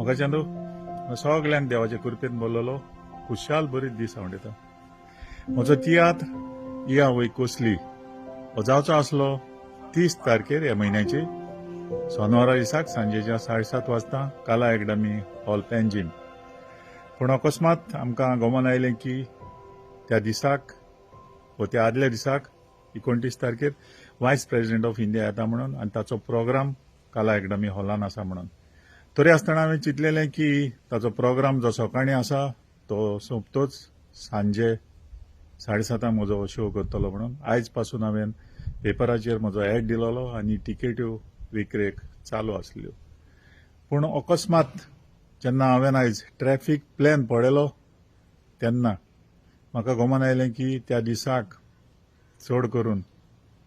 म्हाका चांदू सगल्यांक देवाचे कृपेन बोल्लोलो खुशाल बरीच दीस आवडटा. म्हजो तियात्र या वय कोसली हो जावचो आसलो 30 तारखेर ह्या म्हयन्याची सोनवारा दिसाक सांजेच्या 7:30 वाजता कला एकाडमी हॉल पेंजीम. पूण अकस्मात आमकां गमन आयलें की त्या दिसाक व त्या आदल्या दिसाक 29 तारखेर वायस प्रेजिडेंट ऑफ इंडिया येता म्हणून आनी ताचो प्रोग्राम कला एकाडमी हॉलान आसा म्हणून. तरी आसतना हांवें चिंतलेलें की ताचो प्रोग्राम जो सकाळीं आसा तो सोंपतोच सांजे 7:30 म्हजो शो करतलो म्हणून. आयज पासून हांवें पेपराचेर म्हजो एड दिलोलो आनी टिकेट्यो विक्रेक चालू आसल्यो. पूण अकस्मात जेन्ना हांवें आयज ट्रॅफीक प्लॅन पळयलो तेन्ना म्हाका गमन आयलें की त्या दिसाक चड करून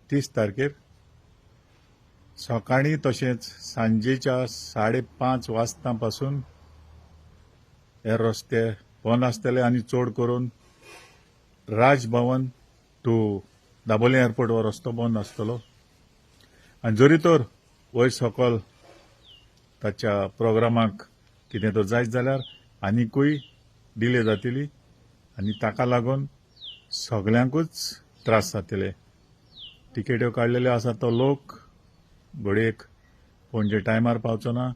30 तारखेर सकाळीं तशेंच सांजेच्या 5:30 वाजता पासून हे रस्ते बंद आसतले आनी चड करून राजभवन टू दाबोली एअरपोर्ट हो रस्तो बंद आसतलो. आनी जरी तर वयर सकल ताच्या प्रोग्रामाक कितें तर जायत जाल्यार आनिकूय डिले जातली आनी ताका लागून सगल्यांकूच त्रास जातले. टिकेट्यो काडलेल्यो आसा तो लोक घडयेक पणजे टायमार पावचो ना,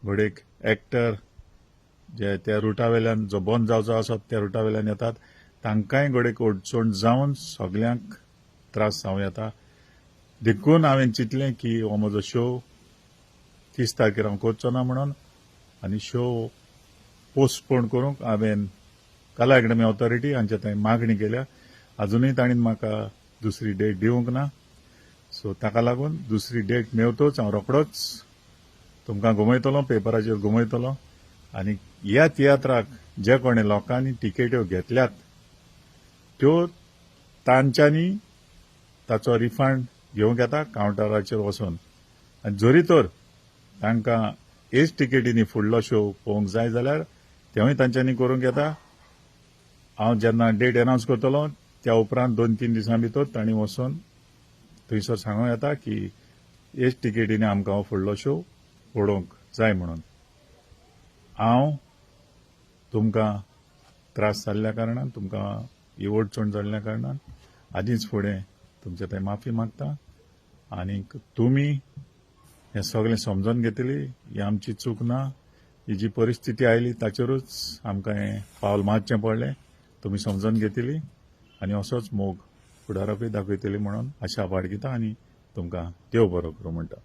घडयेक एक्टर जे त्या रुटा वेल्यान जो बंद जावचो आसा त्या रुटा वेल्यान येतात तांकांय घडयेक अडचण जावन सगल्यांक त्रास जावं येता. देखून हांवें चिंतलें की हो म्हजो शो 30 तारखेर हांव करचो ना म्हणून आनी शो पोस्टपोन करूंक हांवें कला अकॅडमी ऑथॉरिटी हांच्या थंय मागणी केल्या. अजुनूय तांणी म्हाका दुसरी डेट दिवंक ना. सो ताका लागून दुसरी डेट मेवतोच हांव रोखडोच तुमकां घुमयतलो, पेपराचेर घुमयतलो. आनी ह्या तियात्राक जे कोणे लोकांनी टिकेट्यो घेतल्यात त्यो तांच्यांनी ताचो रिफंड घेवंक येता कावंटराचेर वचून. आनी जरी तर तांकां हेच टिकेटींनी फुडलो शो पळोवंक जाय जाल्यार तेवूय तांच्यांनी करूंक येता. हांव जेन्ना डेट अनावन्स करतलो त्या उपरांत 2-3 दिसां भितर तांणी वचून थंयसर सांगूं येता की हेच टिकेटींनी आमकां हो फुडलो शो पळोवंक जाय म्हणून. हांव तुमकां त्रास जाल्ल्या कारणान, तुमकां ही अडचण जाल्ल्या कारणान आदींच फुडें तुमचे थंय माफी मागता. आनीक तुमी हें सगळें समजून घेतली, ही आमची चूक ना. ही जी परिस्थिती आयली ताचेरूच आमकां हें पावल मारचें पडलें. तुमी समजून घेतली आनी असोच मोग फुडाराकूय दाखयतली म्हणून आशा बाळगिता आनी तुमकां देव बरो करूं म्हणटा.